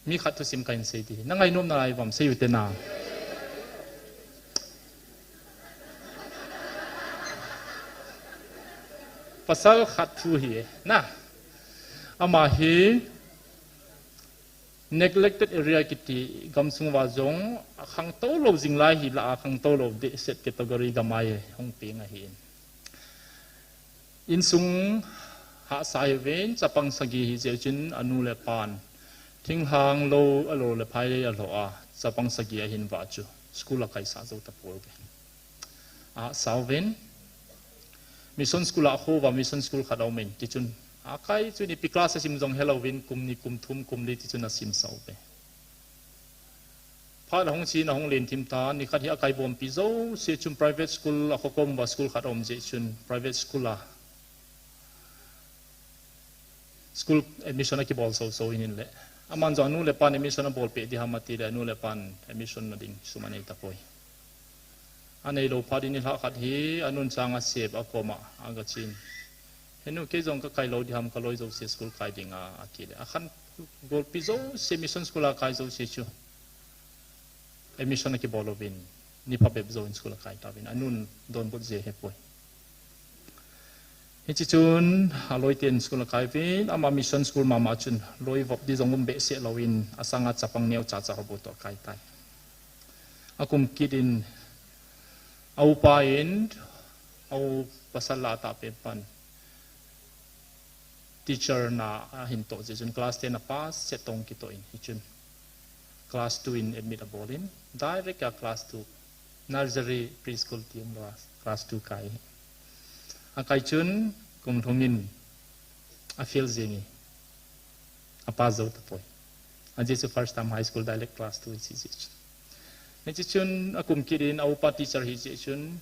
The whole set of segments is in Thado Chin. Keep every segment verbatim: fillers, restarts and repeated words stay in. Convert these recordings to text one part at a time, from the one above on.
Mi khat thusim kahin sei ding. Na ngainom nalai uvam, sei ute na. Pasal khat thu hi, na. Ama hi neglected area kiti gamsung uva jong akhangtou lou jing lai hi la akhangtou lou dehset category gam'a hung peng ahi. Insung hahsa hiuvin, chapang sagi hi jeh chun anu le apan thinglhang lou, alou le phai alou a, chapang sagi ahin vah chu school akaisah jou tapoi. Ahahsa uvin, mission school a akho uva, mission school khat aumin, tichun akai chun ipi class asim jong helouvin, kum ni, kum thum, kum li tichun asimsah uve. Phat ahung chen, ahung len thim tan, nikhat hi akai bompi jouse chun private school, akho kom uva school khat aum jeh chun private school a school admission akibol soso in, in le. Aman jong anu le apan admission abol peh ding ham ati le, anu le apan admission na ding sum anei tapoi. Anei lou phat in nilhah khat hi anun chang asep, akoma aga chen. He nu, kei jong kakai lou ding ham, kaloi jouse school kai ding a, ati le. Akhan golpi jouse, mission school a kai jouse chu admission akibol uvin, ni phabep jouvin school akai tauvin, anun donbut jeh ahipoi. Hiche chun aloi ten school akai uvin, ama mission school mama chun loi vop ding jong um behseh louvin, asanga chapang neocha cha ho bou toh akai tai. Akum kit in, a upa in, a u pasal la atahpen pan teacher na ahin toh jeh chun class ten a pass set tong kitoh in, hichun class two in admit abol in, direct a class two, nursery, preschool ti umlou a class two kai. Akai chun kum lhung in a fail jeng e, a pass jou tapoi. Ajeh chu first time high school direct class two in si jeh chun. Hiche chun akum kit in, a upa teacher hi jeh chun,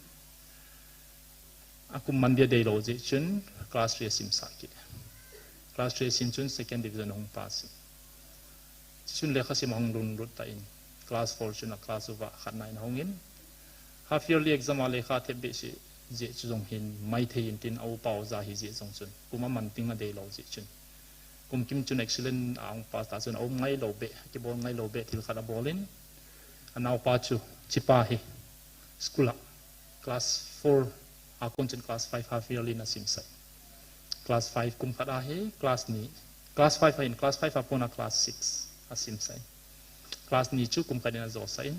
akum man dia deilou jeh chun class three asimsah kit. Class three asim chun second division ahung pass in. Chun lekha sim ahung lunglut tan, class four chun a class uva khatna in ahung in. Half yearly exam a lekha thep behseh jeh chu jong hin maithei in tin, a upa oja hi jeh jong chun kum aman ding adeilou jeh chun, kum kim chun excellent a ahung pass ta chun aum ngailou beh, akibol ngailou beh thil khat abol in, anaopa chu, chepa hi school a class four a kon chun class five half yearly in asimsah. Class five kum khat a hi class ni, class five a hin class five a kon a class six asimsah. Class ni chu kum khat in ajosah in.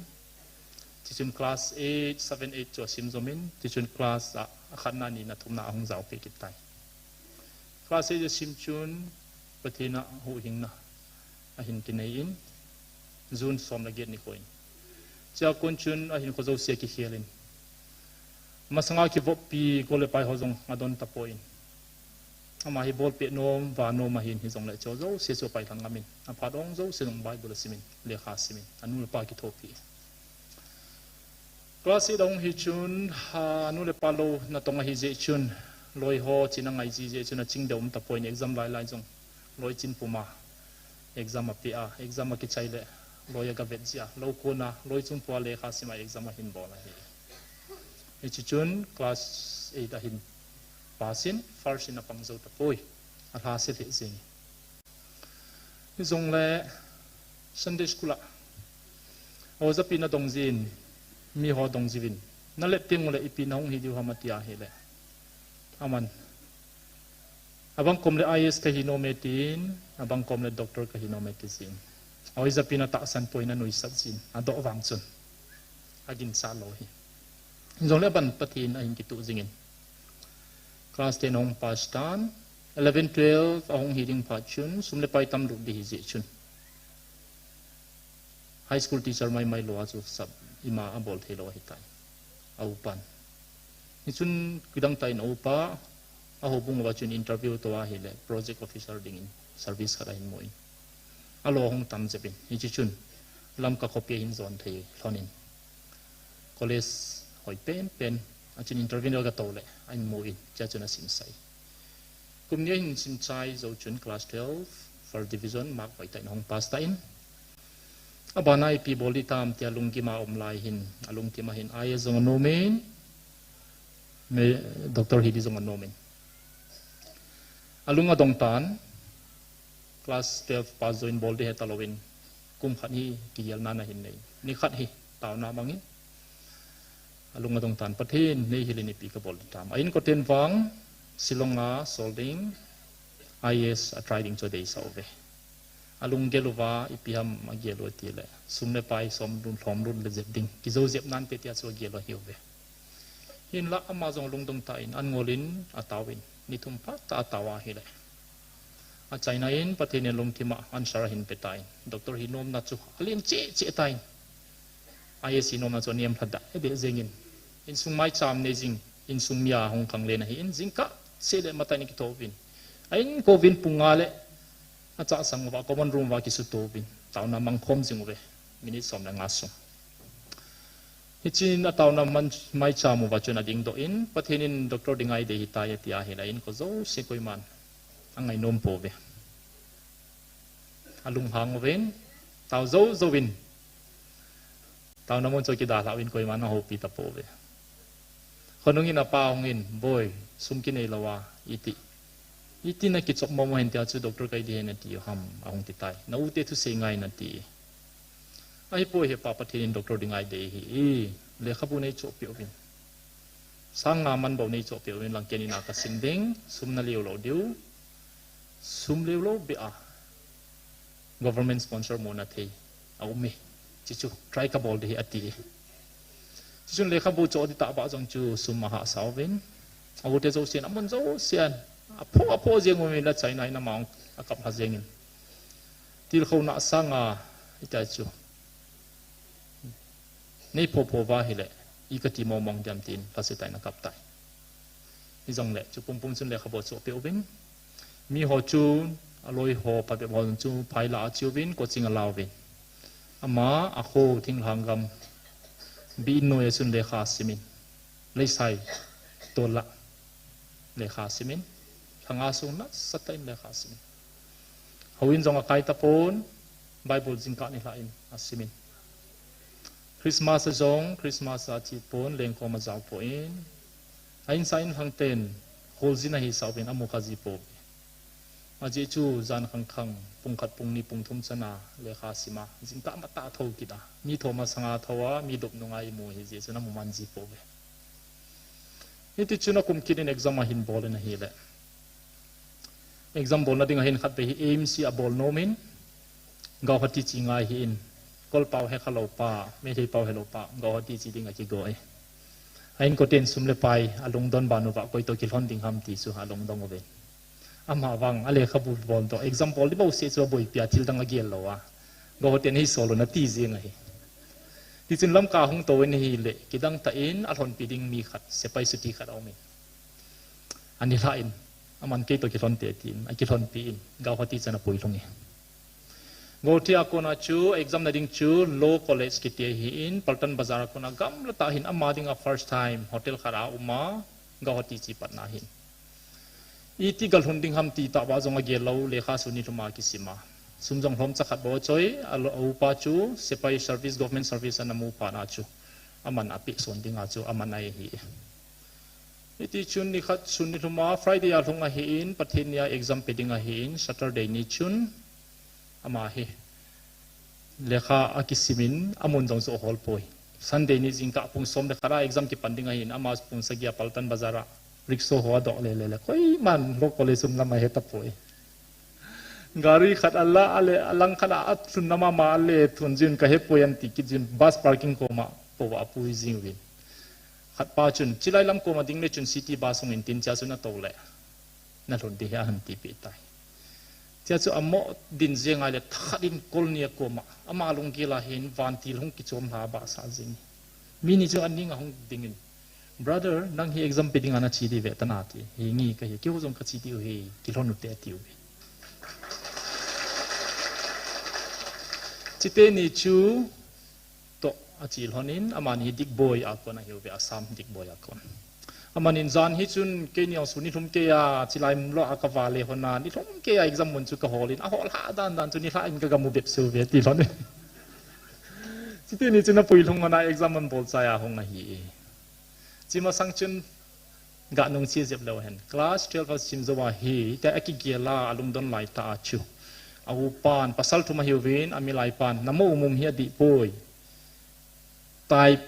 Tichun class eight, seven, eight chu asim jom in, tichun class a, akhatna, nina, thumna ahung jaopi kit tai. Class eight asim chun Pathen a huhhingna ahin kinei in, June som le get nikho in. Chua kon chun ahinkho jouse akikhel in, masanga kivoppi gol le pai ho jong adon tapoi. Ama hi bolpeh nom, vah nom ahin, hijongle chu jouse chu apailhang ngam in, aphat ong jouse jong Bible asimin, lekha asimin, anu le apa kithopi. Class eight ahung hi chun, anu le apa lou natong ahi jeh chun, loi ho china ngai ji jeh chun aching deh um tapoi, exam lailai jong loi chin puma exam apeh a, exam akichai le loi agavet ji a, lou kona loi chung pua lekha sima exam ahin bol ahi. Hiche chun class eight ahin pass in, first in apang jou tapoi, alhase lheh jeng e. Hijongle Sunday school a ojapi na dong jin, miho dong jiuvin, nalet teng ule ipi nahung hi diu ham ati ahile, aman, abang kom le I A S kahi nom e tin, abang kom le doctor kahi nom e ti jin. Ojapi na tahsan poi, nanuisat jin, adoh vang chun aginchat lou hi. Hijongle aban Pathen ahin kituh jingin, class ten ahung pass tan, eleven, twelve ahung hi ding phat chun sum le pai tamlut ding hi jeh chun high school teacher maimai lou a chu sap ima abol theilou ahitai, a upan. Hichun kidang tah in a upa ahoubung uva chun interview tou ahile project officer dingin service khat ahin mu in, alo ahung tam jep in, hiche chun Lamka khopi ahin jon thei lhon in, college hoi penpen a chun interview agatou le ahin mu in, chua chun asimsah e. Kum ni ahin simchai jou chun class twelve first division, mark hoitah in ahung pass tan, abana ipi bol ding tam tia lunggim a um lai hin, alungthim a hin I A S jong anom in, doctor hi ding jong anom in, alung adong tan. Class twelve pass join bol ding heta louvin, Kum khat hi kigelna nahin nei. Ni khat hi taona mangin, alung adong tan, Pathen, nei hilin ipi kabol tam. A inkoten vang Shillong a solding I A S a try ding chu adeisah uve. Alunggel uva, ipi ham agel u tile, sum le pai som lhom lhom le jep ding, kijou jep nante tia chu agel u ahiuve. Hinlah ama jong lungdong tah in, an ngolin ataovin, ni thum phat tah atao ahile, achaina in Pathen in lungthim a answer ahin pe tan, doctor hi nomna chu alen cheh cheh tan. I A S hi nomna chu anem lha deh deh jengin, insung maicham nei jing, insung mi ahung khanglen ahin, jingkah seh le matai in akitho uvin, a inkouvin pung nga le achah sang uva, common room uva kisuto uvin, taona mang khom jing uve, minute som le nga sung. Hichun ataona man, maicham uva chun adingdoh in, Pathen in doctor dinga eidei ahitai ati ahile, inko jouse koiman angainom pouve. Alunghang uvin, tao jou jouvin, taona mun chu akidalhah uvin, koiman ahoupi tapouve. Khonung in apa hungin, Boi, sum kinei louva, iti, iti nakichop mong mong hen tia chu doctor kaidei ahi nati u ham, ahung ti tai. Na u te thusei ngai nati. Ahipoi, Hepa Pathen in doctor dinga eidei ahi, lekhabu neichoh peh uvin, sang nga man bou neichoh peh uvin lang, ken in a kasim ding, sum naleo lou diu, sum leo lou beh a government sponsor muna thei aume. Chuchu try kabol ding ahi ati. Chuchun lekhabu choh ding tahbeh jong chu sum ahahsa uvin, a u te jousen, amun jousen, apho apho jeng uvin, achaina in ama akap lha jengin, tilkhouna sanga, ita chu, nei pho pho uva ahile, i kati mong mong diam tin, lhasetah in akap tai. Hijongle chu pumpum chun lekhabu choh peh uvin, miho chu, aloi ho, phabep ho chu phai la ache uvin, coaching ala uvin. Ama, akho, thinglhang gam, Bi-in noi a chun lekha asimin, Leisai tol a lekha asimin, lhanga sung nasatah in lekha asimin. Houin jong akai tapon, Bible jingkah nilhah in asimin. Christmas a jong, Christmas a ache pon, lengkhom ajao poi. A insung inlhang ten, kholjin ahisah uvin, amu kha ji pouve. Ajeh chu jan khang khang, pung khat, pung ni, pung thum chana lekha asima, jingkah matah a thou kit a, mi thom masanga thou a, mi dop nunga imu ahi jeh chun amu man ji pouve. Hiti chun akum kit in exam ahin bol in ahile, exam bolna ding ahin khatvei hi AIIMS hi abol nom in, Guwahati che ngai ahin, Kol pao hekha lou pa, Meitei pao helou pa, Guwahati che ding akigo e. A inkoten sum le pai alungdon ban uva, koi toh kilhon ding ham ti chu alungdong uvin. Ama vang, alekhabu boldoh, exam bol ding bouseh chu aboipi a, thil dang agel lou a, Guwahati in eisol un ati jeng ahi. Tichun Lamka ahung tou in ahile, kidang tah in alhonpi ding mi khat, sepai chuti khat aumin, anilhah in, aman kei toh kilhon te tin, akilhonpi in, Guwahati chan apuilhung e. Guwahati a kona chu, exam na ding chu, Law College kiti ahin, Paltan Bazar a kona gamla tah ahin, ama dinga first time, hotel khat a aum a, Guwahati che patna ahin. Iti galhun ding ham ti tahbeh jong agel lou, lekha sun nilhum a kisim a, sum jong lhomcha khat bou achoi, a upa chu sepai service, government service ana mu phat a chu, aman apeh son dinga chu aman ahi. Hiti chun nikhat sun nilhum a, Friday a lhung ahin, Pathen ni a exam pe ding ahin, Saturday ni chun ama hi lekha akisimin, amun jong chu ahol poi. Sunday ni jingkah pung som le khat a exam kipan ding ahin, ama pung sagi a Paltan Bazar a rickshaw ho adoh le le le, koiman Law College um lam ahe tapoi. Gari khat ala ale, alang khat a alhun nama ma ale, thun jin kahepoi anti kit jin, bus parking koma pou a apui jing uvin. Khatpa chun, chilai lam koma ding le chun city bus hung in tin, chea chun atou le, nalhun ding ahi ahin tipeh tai. Chea chu amo din jeng ahile, thakhat in kol ni a koma, ama lunggel a hin vantil hung kichom lha abahsah jing. Mi ni chu aning ahung dingin, Brother, nang hi exam pe dinga nache diu ve tan ati. Hi nge kahi, keiho jong kache diu ahi, kilhon ute atiuve. Chuteni chu toh ache lhonin, amani Digboi a kon ahiuve, Assam Digboi a kon. Amanin jan hi chun keini jong sun nilhum kei a, chilai mun lou a kavale lhon a, nilhum kei a exam mun chu kaholin, ahol lha dan dan chu nilhah in kagamu bep seuve ati lhonin. Chuteni chun apuilhung lhon a exam abol chai a hung ahi. Chi masang chun ga nungche jep leu hen. Class twelve a sim jou ahi, tia akigel a, alungdon lai tah a chu, A upan, pasal thum ahiuvin, a milai pan, na mo umum hi adih poi. Type,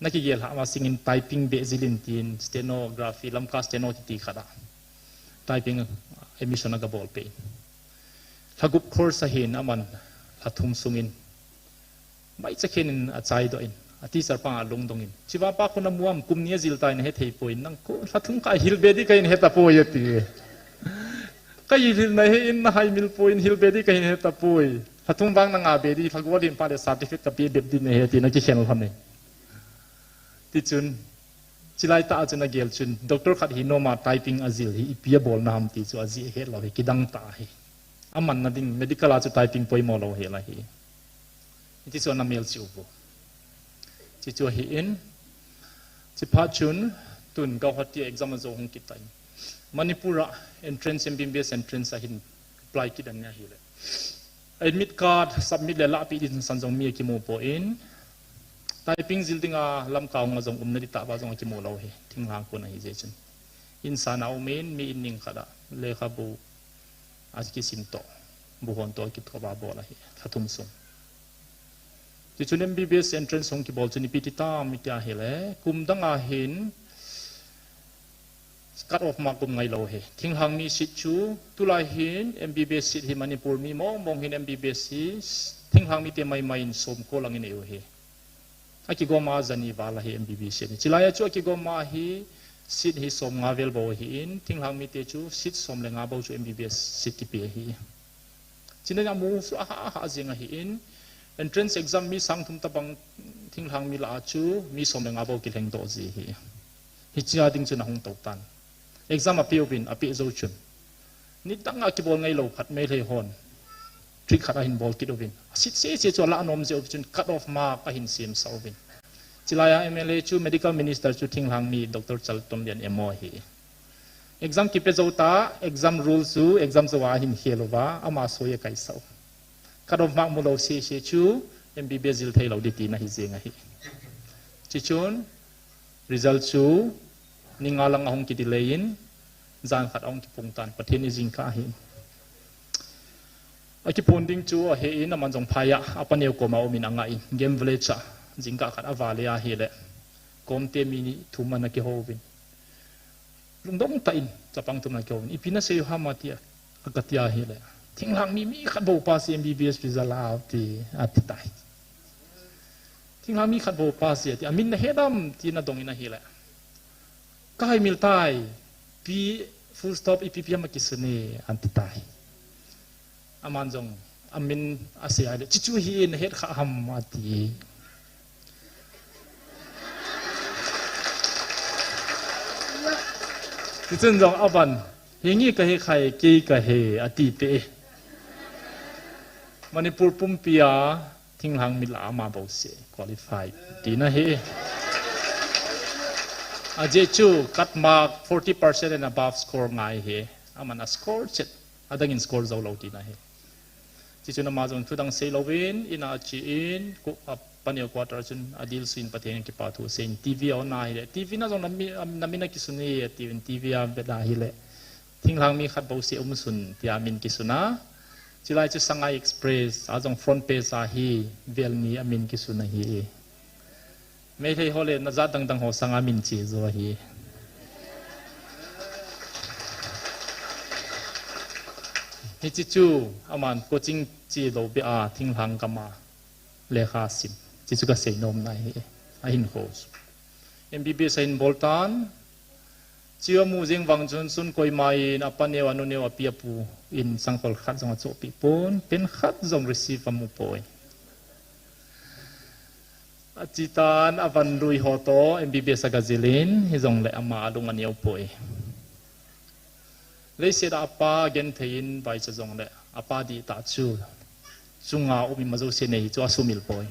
na kigel ha ma singin typing beh zilin tin, stenography, Lamka steno kiti khat a. Typing admission aga bol peh in. Lha gup course ahin aman, lha thum sungin. Mai chakhen in achai doh in. A teacher pa alungdong in. Chiva pa khu na muam kum ni azil tai na he thei poi. Nang khu lha thum kha hil be di kahin he ta poi ati. Ka hil hil na he in na hai mil poi in hil be di kahin he ta poi. Lha thum vang na nga be di lha gup din pa le certificate ka pe bep di na he ti na kikhen lhon e. Tichun, chilai ta a chun agel chun, doctor khat hi noma typing azil hi, ipi abol na ham ti chu ajeh het lou hi, kidang ta hi. Aman na ding, medical a chu typing poimo lou hi la hi. Iti chu ana mel chiu vo. Chi chu ahi in, chi phat chun, tun Guwahati exam ajo hung kit ta in. Manipur a entrance, M B B S entrance ahin apply kit an nia hi le. Admit card submit le lahpeh din san jong mi akimu poi. Typing zil dinga Lamka hung a jong umna di tah ba jong akimu lou hi. Thinglhang kon ahi jeh chun. Insan a um in mi in ning khat a lekhabu akisim toh. Bu hon toh akithoa bol ahi. Lha thum sung. Tichun M B B S entrance hung kibol chun ipi ti tam iti ahi le. Kum dang a hin cut off mark um ngai lou hi. Thinglhang mi seat chu, tulai hin M B B S seat hi Manipur mi mong mong hin M B B S hi, thinglhang mite mai mai in som ko lang in ei u hi. Akigom a jani val ahi M B B S seat hi. Chilai a chu akigom a hi seat hi som nga vel bou ahi in, thinglhang mite chu seat som le nga bou chu M B B S seat kipe ahi. China a mu su aha aha jing ahi in, entrance exam mi sang thum tabang thinglhang mi lah a chu mi som le nga bou kilheng doh ji hi. Hichia ding chun ahung tou tan. Exam ape uvin, ape jou chun. Nidang a kibol ngai lou phat Meitei hon. Trick khat ahin bol kit uvin. Asit se se chu alah nom jeh uvin chun cut off mark ahin sem sa uvin. Chilai a M L A chu medical minister chu thinglhang mi Doctor Chaltomlian M O ahi. Exam kipe jou ta, exam rule chu, exam jou a hin khel uva, ama soi akai sau. Cut off mark mu lou se se chu, M B B S zil thei lou di tina hi jeng ahi. Chichun, result chu, ni nga lang ahung ki delay in, jan khat ahung kipung tan, Pathen in jingkah ahi. Akipun ding chu ahe in, aman jong phai a, apa neo koma um in anga in, Game Village a, jingkah khat avale ahi le, kom te mi ni thum ana kihou vin. Lungdong tah in, chapang thum ana kihou vin. Ipi nasei u ham ati a, kati ahi le. Thinglhang mi, mi khat bou pass M B B S result a ti, ati tai. Thinglhang mi khat bou pass ati, amin nahe dam ti nadong in ahi le. Ka hai mil tai, pi full stop ipi pi ama kisun e, ati tai. Aman jong, amin asei a le, chichu hi nahet kha ham ati. Tichun jong aban, hingi kahe khai, kei kahe, ati te. Manipur pumpi a, thinglhang mi lah a ama bou se, qualified, tina hi. Ajeh chu, cut mark forty percent and above score ngai hi, aman a score chet, adang in score jou lou tina hi. Chichun ama jong thudang sei louvin, in a chi in, ku, a paneo quarter chun a dil suin Pathen in kipa thu sei in T V a on a hi le. T V na jong na mi, na min a kisun e, ati vin T V a vet a hi le. Thinglhang mi khat bou se um sun, tia min kisun a. Chilai chu Sangai Express, a jong front page a hi, vel ni a min kisun ahi. Meitei ho le na jat dang dang ho sanga min che jo ahi. Hichi chu aman coaching che lou beh a thinglhang gam a lekha sim. Chi chu ka sei nom na hi. Ahin ho. M B B S ahin bol tan. Chi amu jing vang chun chun koima in apa neo anu neo api apu in sangkhol khat jong achohpeh pon. Pen khat jong receive amu poi. Achi tan avan lui ho toh M B B S aga jil in, hijongle ama alung aneo poi. Leiset a apa genthei in vaicha jongle apa dihtah chu chunga um ima jouse nei chu asumil poi.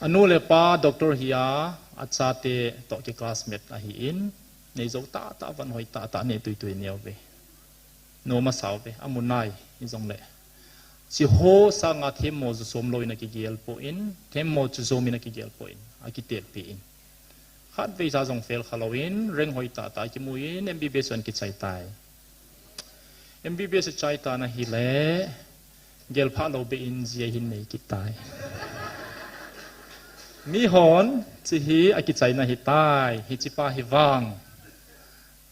Anu le apa doctor hi a, achate toh ki classmate ahi in, nei jou tahtah, van hoi tahtah, nei tuitui neo ve. Nom asao ve, amu nai, hijongle. Chi ho sanga themmo chu som lou in akigel poi, themmo chu jom in akigel poi, akitelpi in. Khatvei cha jong fail kha lou in, rank hoi tahtah kimu in, M B B S chu ana kichai tai. M B B S achai tan ahile, gelphah lou beh in ji ahin nei kit tai. Mihon, hiche hi akichaina ahitai, hichepa hi vang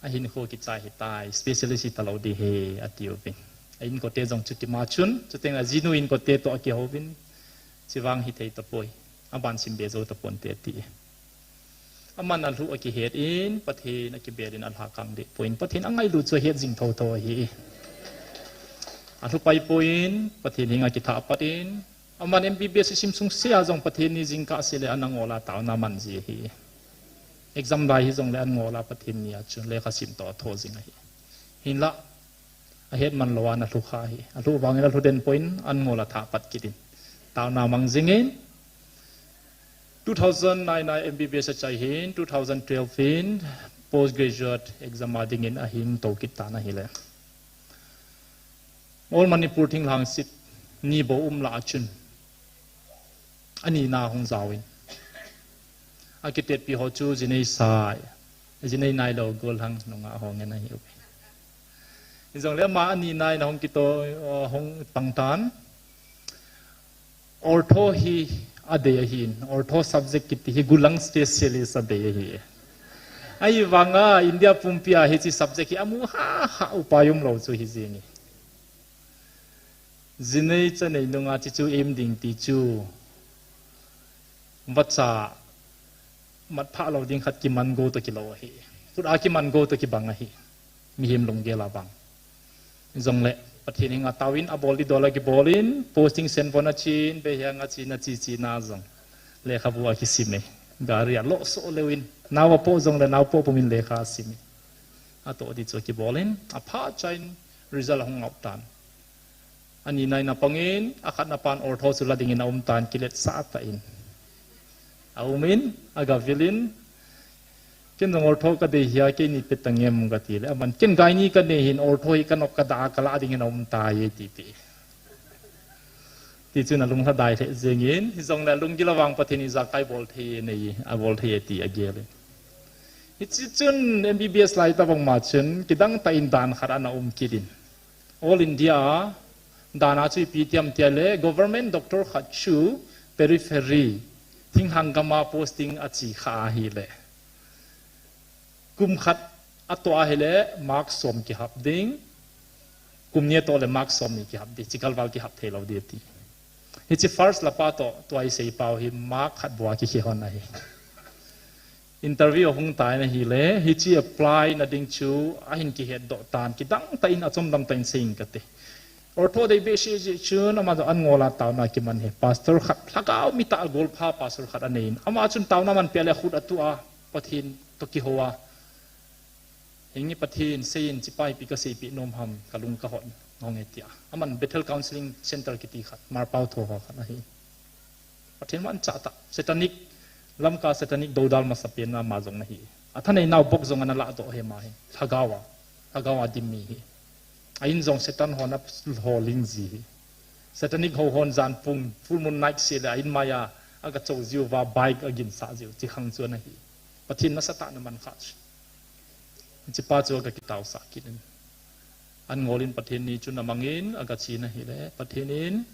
ahinkho kichai ahitai, specialist hita lou ding ahi, atiuvin. A inkote jong chutima chun, chuteng le ajinu inkote toh akihouvin, hiche vang hithei tapoi, aban simbe jou taponte ati. Aman alhuh akihet in, Pathen akibel in alha kang deh poi, Pathen angailut chu ahet jing thotho ahi. Alhupai poi, Pathen henga kithah pat in, aman M B B S isim sung sea jong Pathen ni jingkah seh le ana ngol a taona aman ji ahi. Exam lai hijongle ana ngol a Pathen ni a chu lekha sim toh atho jing ahi. Hinlah, ahet man lou a ana lhu kha ahi. Alhuh vangin alhu den poi, ana ngol a thah pat kit in, taona mang jingin, two thousand nine a M B B S achai hin, two thousand twelve in postgraduate exam a dingin ahin tou kit tan ahile, All Manipur thinglhang seat ni bou um lah a chun, anina hung jaovin, akitetpi ho chu jinei sai, jinei nailou gollhang nungah ho ngen ahiuve. Hijongle ama anina in ahung kito, hung pang tan. Ortho hi adei ahin, ortho subject kiti hi gollhang specialist adei ahi. Ahivanga India pumpia hiche subject hi amu hahha, upai umlou chu hijenge. Jinei chanei nunga hiche chu im ding ti chu, vacha mat phah lou ding khat kiman go toh kilou ahi. Khut a kiman go toh kibang ahi. Mihem lunggel a vang. Jongle Pathen henga taovin, abol ding dol a kibol in, posting Senvon achen, Behiang achen, ache chena jong lekhabu akisim e. Gari a lohsoh leuvin, nao apoh jongle nao poh pumin lekha asim e. Atoh ding chu akibol in, aphat chain result ahung out tan. Anina in apangin, akhatna pan ortho chu la dingin aum tan, kiletsah tah in aumin, agavil in, ken jong ortho kadei hia, keini pe tangem katile, aman ken gynae kanei hin, ortho hi kanop kadah a kala dingin aum tai, atipeh. Tichun alunglhadai lheh jengin, hijongle alunggil a vang Pathen in ijakai bol thei anei, abol thei ati agel in. Hiche chun M B B S lai tobang ma chun, kidang tah in dan khat ana um kit in. All India a dan a chu ipi ti ham tile, government doctor khat chu periphery, thinglhang gam a posting ache kha ahile, kum khat atoh ahile mark som kihap ding, kum ni atoh le mark somni kihap ding, hiche kalval kihap theilou ding ati. Hiche first lapa toh tua isei pau hi mark khat bou a kikhe hon ahi. Interview ahung tan ahile, hiche apply na ding chu ahin kihetdoh tan, kidang tah in, achomdam tah in sei inge kati. Ortho dei behseh jeh chun, ama jong ana ngol a taona kiman ahi. Pastor khat, lhagao mitah a golpha pastor khat anei in, ama chun taona aman peh le akhut atuh a, Pathen toh kihou a, Henge Pathen, seiyin, hichepa ipi kaseipeh nom ham, kalung kahot nge tia. Aman Bethel Counseling Center kiti khat, Marpao tho ho khat ahi. Pathen manchah tah, satanic, Lamka satanic doudal masapen na ama jong ahi. Athanei nao bok jong ana lahdoh ahi ama hi. Lhagao a, lhagao a dim mi ahi. A in jong Satan hon aholin ji ahi. Satanic ho hon jan pung, full moon night seh le a in maiya aga chou jiuva, bike aginsah jiu, hiche khang chu ana hi. Pathen nasatah na man kha chu. Hichepa chu aga kitaosah kit in. Ana ngol in Pathen ni chu ana mang in, aga che in ahile, Pathen in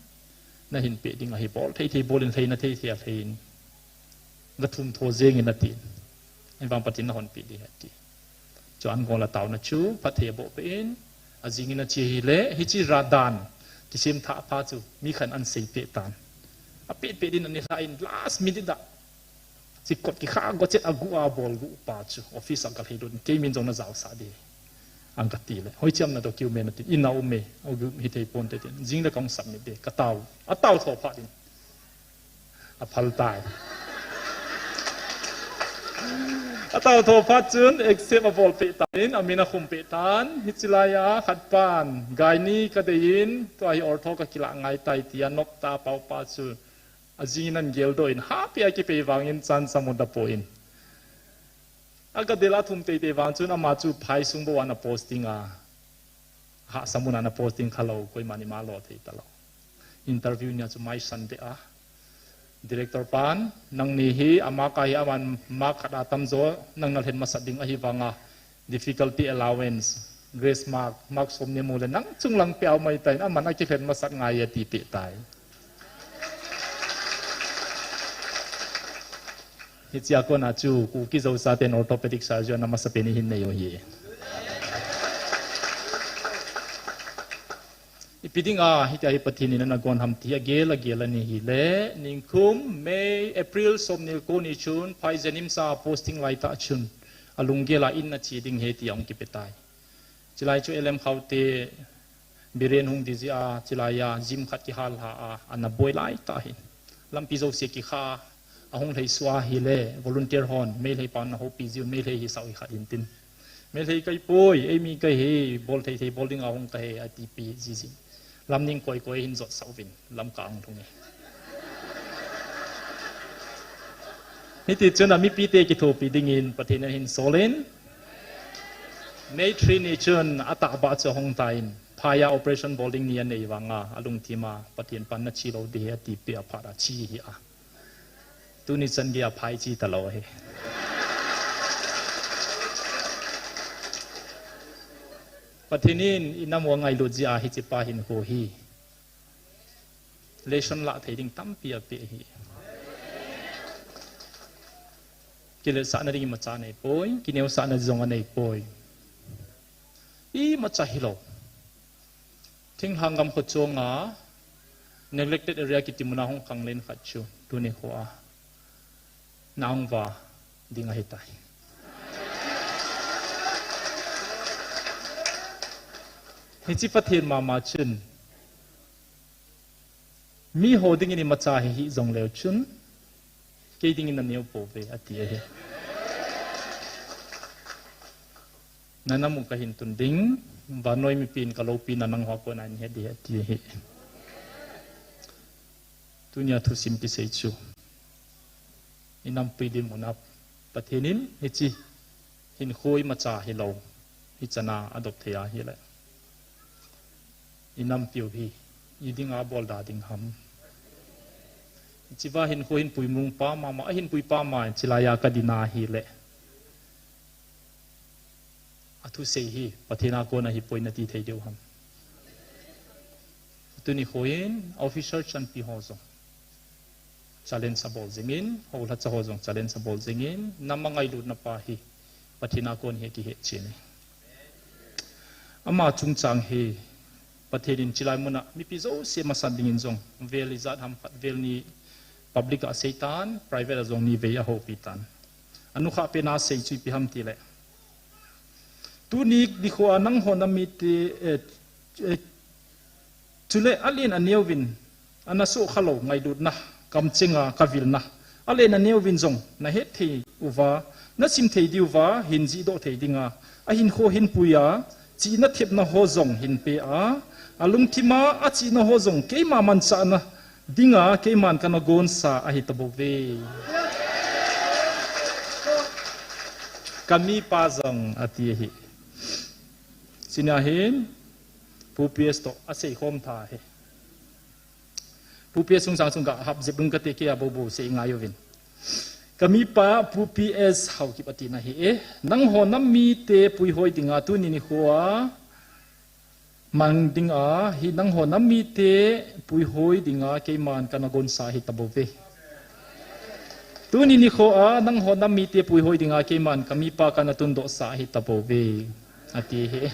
nahin peh ding ahi, bol thei thei bol in, lheina thei thei a lhei in, gathum tho jeng in atin. Ahivang Pathen in nahonpeh ding ahi ati. Chu ana ngol a taona chu phatthei aboh peh in, ajing in ache ahile, hiche radan kisem thah pa chu mi khat in ana seipeh tan. Apeh peh din ana lha in, last minute a, hiche kot kikha gochet a gu a bol gu pa chu office a kalhei lut in, kei min jong najaosah ding, ana kati le, hoiche ham na document atin, in a um e, hithei ponte tin, jing le kahung submit ding, katao, atao tho phat in aphal tai. Atao tho phat chun accept abol peh tan, amin akhum peh tan, hiche laiya khat pan, gynae kadei in, tua hi ortho kakilah ngai tai tia nop tah a paopa chu, ajing in ana geldoh in, hahpeh a kipei vangin chance amu tapon, aga del a thum teitei vang chun ama chu phaisung bou a ana posting a, hahsa mun a ana posting khalou, koiman ima lo thei talou. Interview nia chu maisan beh a, director pan, nangni hi ama ka hi aman mark khat a tamjo nang nalhen masat ding ahivanga, difficulty allowance Grace mark, mark som ni mu le nang chunglang pia mai tai, aman akilhen masat ngai ati pe tai. Hichea kona chu Kuki Zo chaten orthopedic surgeon amasapen ihin nei u hi. Ipi dinga hitia hi Pathen in ana gon ham ti agel agel ani hile, ningkum May, April somni le ko ni chun phai Jennimsa posting laitah chun alunggel a in ache ding ahi ti ahung kipe tai. Chilai chu L M Khaute Biren hung di jia, chilai a gym khat kihal lha a, ana boi laitah hin. Lampi jouse kikha, ahung lhei sua hile, volunteer hon, Meitei pan na houpi jiu, Meitei hi sau hi khat hin tin. Meitei kai poi, eimi kai hi, bol thei thei bol ding ahung kahi, ati pi jiji. Lamning koi koi hin jot sau vin, lam ka ang thung e. Hiti chun a mipite kithopi dingin, Pathen in ahin solin. May three ni chun atahbeh chu ahung tan, phai a operation bol ding ni anei vanga, alungthim a, Pathen pan nache lou ding ahi ati peh a phat a che hi a. Tuni chan gei a phai che talou ahi. Pathen in inam u angailut jeh a hichepa hinkho hi lesson lah thei ding tampi apeh ahi. Kiletsahna ding imacha anei poi, kineosahna jong anei poi. Imacha hilou. Thinglhang gam kho chunga neglected area kiti muna hung khanglen khat chu tuni kho a na ahung va ding ahitai. Hiche Pathen mama chun miho dingin imacha hi hih jongleu chun, kei dingin naneo pouve, ati ahi. Nanam u kahin tun ding, vannoi mipin kaloupina nangho a kona nahet ding ahi, ati ahi. Tunia thusim kisei chu, inampi dinmun a Pathen in hiche hinkho imacha hilou, hichana adop thei ahile, inampiu hi idinga bol da ding ham? Hichea hinkho hinpui mong pa mama, ahinpui pa ma, chilai a kadin ahile, athusei hi Pathen a kona ahipoi nati thei diu ham? Tuni kho in officer chanpi ho jong challenge abol jingin, houlhacha ho jong challenge abol jingin, nam angailutna pa hi Pathen a kon ahi kihet chen e. Ama chungchang hi Pathen in chilai muna mipi jouse masat dingin jong vel ijat ham khat, vel ni public a aseitan, private a jong nivei ahoupi tan. Anukhah pena asei chu ipi ham tile, tuni nikho a nangho nam mite, eh, eh, chule alen aneovin, ana sukha lou ngailutna, kamchenga kavilna, alen aneovin jong nahet thei uva, nasim thei diuva hin jihdoh thei dinga, ahinkho hinpuia chihna thepna ho jong hinpea, alungthima achihna ho jong keima manchahna dinga keiman kana gonsa ahitabouve. Kamipa jong ati ahi. Chuni ahin Pu P S toh aseikhom tha ahi. Pu P S chungchang chun gahap jep ding kate, kei a boubou sei ngai uvin. Kamipa Pu P S Haokip atina ahi e. Nangho nam mite puihoi dinga tuni nikho a mang dinga hi, nangho nam mite puihoi dinga keiman kana gonsa ahitabouve. Tuni nikho a nangho nam mite puihoi dinga keiman kamipa kana tundohsa ahitabouve, ati ahi.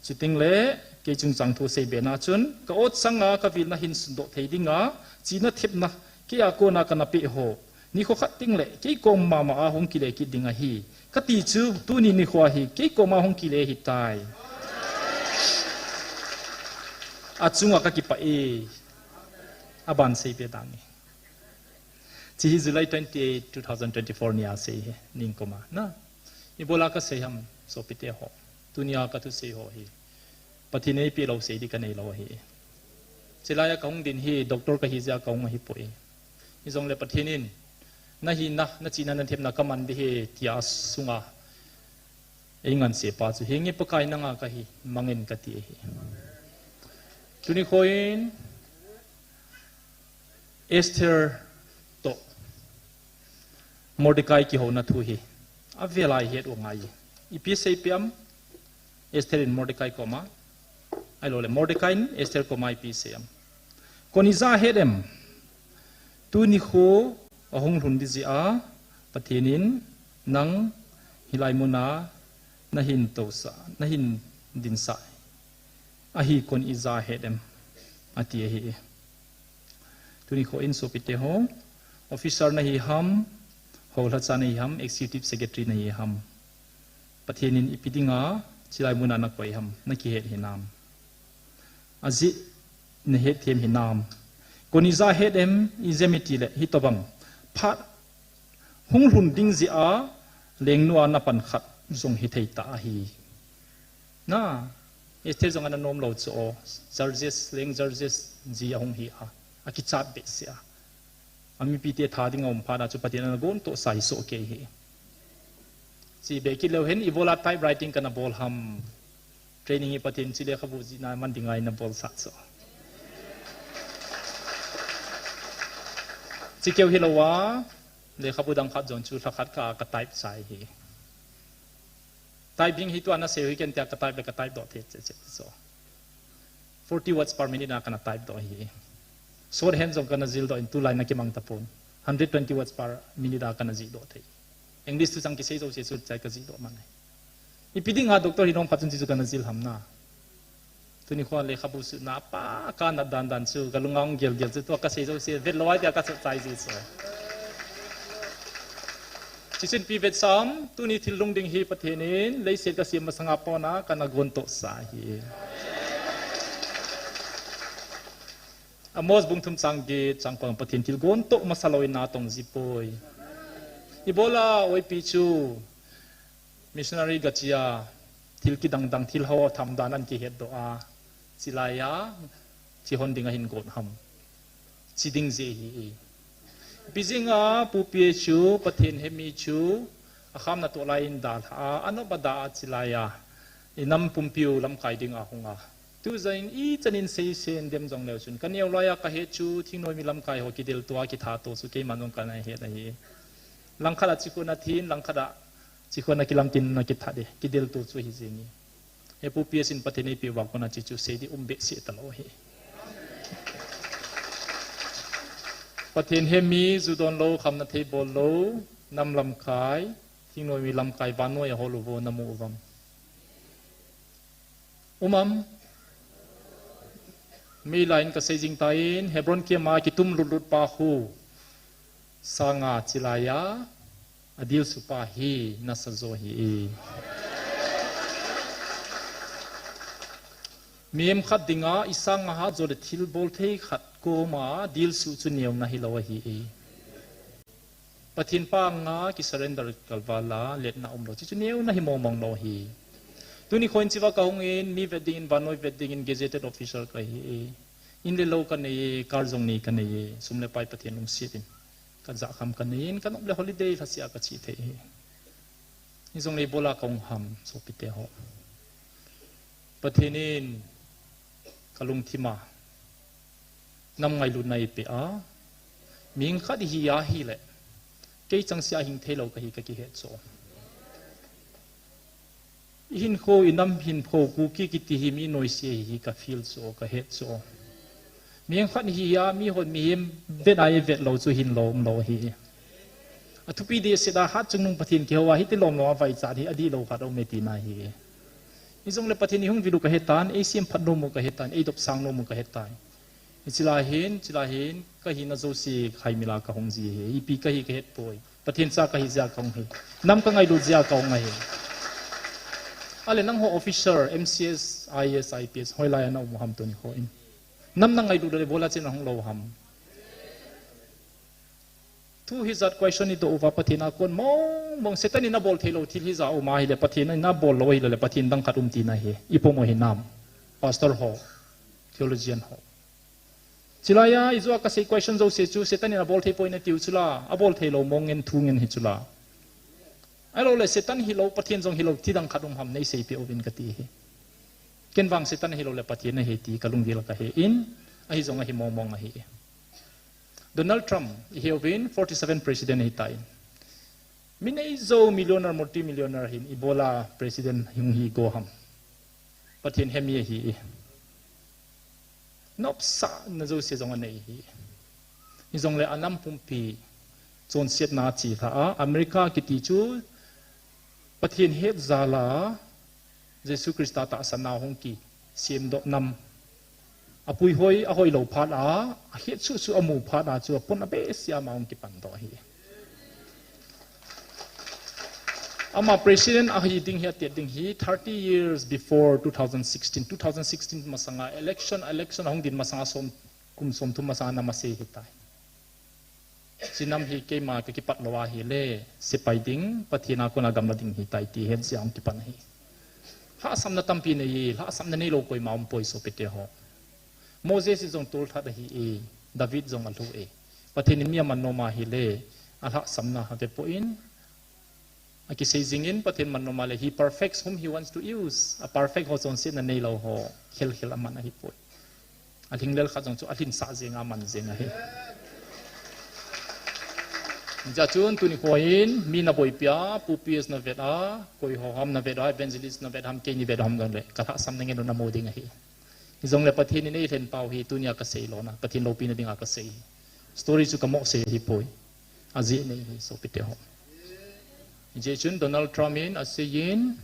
Chutengle kei chungchang thu seibena chun, ka ot sanga kavilna hin sundoh thei dinga chihna thepna kei a kona kana peh ho, nikho khat tengle kei kom mama a hung kile kit ding ahi kati chu tuni nikho hi kei koma hung kile ahitai. Achunga kakipah e. Aban seibe dange. Hiche hi July twenty-eight, two thousand twenty-four nia sei ahi, ningkoma. Na, ibola kasei ham, sopite ho? Tunia kathusei ho hi Pathen in eipeh lou sei ding kaneilou ahi. Chulai a kahung din hi doctor kahi jeh a kahung ahipoi. Hijongle Pathen in nahina, nachihna, nathepna kaman ding ahi tia asunga eingansei pa chu, henge Pakai, nanga kahi, mangin kati ahi. Tuni kho in Esther toh Mordecai kihouna thu hi avel a ihet u angai. Ipi seipeh am? Esther in Mordecai koma, ahilou le Mordecai in Esther koma ipi asei em? Kon ija het em? Tuni kho ahung lhun ding jeh a, Pathen in nang hilai mun a nahin tousah, nahin dinsah ahi, kon ija het em? ati ahi. Tuni kho in sopite ho, officer nahi ham, houlhacha nahi ham, executive secretary nahi ham, Pathen in ipi dinga chilai mun a nakoi ham, nakihet hinam? Ajeh nahet them hinam? Kon ija het em, ijeh inem itile, hitobang phat hung lhun ding jeh a, lengnu a napan khat jong hithei ta ahi. Na, Esther jong ana nom lou chu o, Xerxes, leng Xerxes ji ahung hi a, akichat behseh a. Amipite tha ding aum phat a chu Pathen in ana gontohsa hi soh kei hi. Chi be kit leu hen, ibola typewriting kana bol ham? Training hi Pathen chi lekhabu jihna man dinga ina bolsah chu. Chi keu hilou a, lekhabu dang khat jong chu lhakhat kah a ka type chai hi. Type ding hi tua nasei u hi ken tia ka type le ka type doh thei cheh cheh chu. Forty words per minute a kana type doh hi. Shorthand jong kana jil doh in, tulai na kimang tapon. Hundred twenty words per minute a kana jih doh thei. English thuchang kisei jouse chu chai ka jih doh man ahi. Ipi dinga doctor hinom khat chun chi chu kana jil ham na? Tuni kho lekhabu sutna a pa ka nat dan dan chu ka lunga hung gel gel chu, tua kasei jouse vet lou ahi tia ka soh chai ji chu. Chi chun ipi vetsah em? Tuni thil lhung ding hi Pathen in leiset kasem masanga pat a kana gontohsa ahi. Amos bung thum chang get chang ko, Pathen thil gontoh masa lou in natong ji poi. Ibola oipi chu missionary gache a, thil kidang dang, thil ho tham dan ahin kihet doh a, chilai a chi hon ding ahin gon ham? Chi ding jeh ahi. Ipi jeh a pupi chu, Pathen hemi chu, akhamna toh lai in dalha a, anop a da a, chilai a inam pumpiu lamkai ding a hung a, tujeh in ichan in seisen dem jong leu chun, kaneo lai a kahet chu thingnoimi lamkai ho kidelto a kithato chu keiman jong kana het ahi. Langkhat a chikhun athin, langkhat a chikhun akilamtin ana kithat e, kidelto chu ahi jenge. He pupi a sin Pathen eipeh uva kona chi chu sei ding um behseh talou ahi. Pathen hemi, ju don lou, khamna thei bol lou, nam lamkai, thingnoimi lamkai, vannoi a hol u vo namu uvam? Um am? Meilai in kasei jing tan, Hebron camp a kitum lut lut pa khu sanga chilai a adilsu pa hi nasa jo ahi. Mihem khat dinga isanga hat jo le thilbol thei khat koma dilsu chu neona hilou ahi. Pathen panga kisurrender kalval a letna umlou, chi chu neona hi mong mong lou ahi. Tuni kho in chiva kahung in, mi vet dingin, vannoi vet dingin gazetted officer kahi. In le lou kanei e, car jong nei kanei e, sum le pai Pathen lungset in kaja kham kanei in, kanop le holiday lhasia kache thei ahi. Hijongle ibola kahung ham, sopite ho? Pathen in kalungthim a nam ngailutna eipeh a, mihing khat ihi ahile, kei changseh a hing theilou kahi kakihet chu. Ihinkho, inam hinkho, Kuki kiti hi mi noise ahi hi kafeel chu, kahet chu. Mihing khat ihi a, mihon mihem vet a ivet lou chu hinlou umlou ahi. Athupi dehset a, hatchungnung Pathen kihou a, hiti lomlom a vaichat hi adihlou khat aume tina ahi. Hijongle Pathen ihung vil u kahetan, eisemphat nom u kahetan, eidopsang nom u kahetan. Hiche lai hin, hiche lai hin, kahina jouse khaimil a kahung ji ahi, ipi kahi kahetpoi. Pathen cha kahi jeh a kahung ahi. Nam kangailut jeh a kahung ahi. Ale nangho officer, M C S, I A S, I P S, hoilai a naum u ham tuni kho in? Nam nangailut le ibola chen nahung lou ham? Thu hijat question idoh uva Pathen a kon mong mong, Satan in abol theilou thil hijat a um ahile, Pathen in abol lou ahile, le Pathen dang khat um tina ahi, ipom u hinam? Pastor ho, theologian ho. Chulai a, ijou a kasei question jouse chu, Satan in abol theipoi natiu chula, abol theilou mong ngen thu ngen hi chula. Ahiloule Satan hilou, Pathen jong hilou, thil dang khat um ham neiseipeh uvin kati ahi. Ken vang Satan hilou le Pathen ahi ti kalunggel a kahe in, ahi jong ahi mong mong ahi. Donald Trump, iheuvin, forty seven president ahitan. Mi neijou millionaire, multi millionaire hin, ibola president hung hi go ham? Pathen hemi ahi. Nopsahna jouse jong anei hi. Hijongle anam pumpi chonsetna chi lha a, America kiti chu Pathen het jal a Jesu Christa tahsanna hung kisemdoh nam. Apuihoi, ahoilou phat a, ahet suhsuh amu phat a chu apun abehseh a ama hung kipandoh ahi. Ama president ahi ding hi, atet ding hi, thirty years before two thousand sixteen, two thousand sixteen masanga election, election ahung din masanga som, kum somthum masanga nam asei ahitai. Hiche nam hi keima kakipat lou ahile, sepai ding, Pathen a kona gamla ding ahitai ti het jeh a hung kipan ahi. Lhahsamna tampi nei e, lhahsamna neilou koima umpoi sopite ho. Moses jong tolthat ahi e, David jong alhu e. Pathen in mi aman nom ahile, alhahsamna avepoi, akisei jingin Pathen man nom a le, He perfects whom He wants to use. A perfect ho chonsetna neilou ho, khelkhel aman ahipoi. Alhinglel khat jong chu alhinsah jeng a aman jeng ahi. Hijeh chun tuni khoin mi naboipi a, Pu P S navet a, koi ho ham navet a, evangelist navet ham, keini vet ham jongle, kalhahsamna ngen u namu ding ahi. Hijongle Pathen in eilhen pau hi tunia kasei lona, Pathen loupina dinga kasei hi. Story chu kamoh sei ahipoi. Ajeh nei hi sopite ho. Hijeh chun Donald Trump in aseiyin,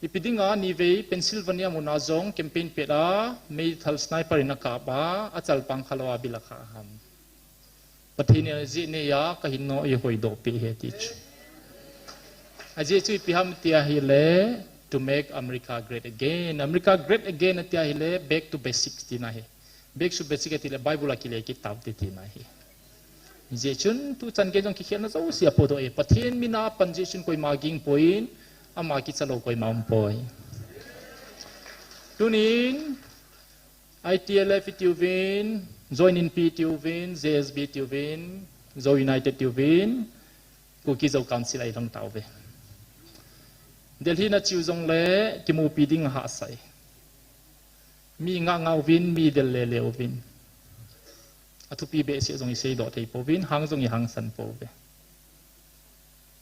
ipi dinga nivei Pennsylvania muna jong campaign pet a meithal sniper in akap a, achalpang khalou a bil akha ham. Pathen in ajeh neiya kahinna eihoidoh peh ahi ti chu. Ajeh chu ipi ham tia ahile, to make America great again. America great again ati ahile, back to basics tina ahi. Back to basics atile Bible a kile kit taute tina ahi. Hijeh chun tuchan gei jong kikhelna jouse apodoh e. Pathen mina apan jeh chun koima ging poi, ama kichalou koima umpoi. Tunin, I T L F itiuvin, Join in P itiuvin, J S B itiuvin, Zo United itiuvin, Kuki Zo Council ahilhung tauve. Delhi nachiu jongle kimupi ding ahahsai. Mi ngah ngah uvin, mi del lele uvin. Athupi behseh jong iseidoh thei pouvin, hang jong ihangsan pouve.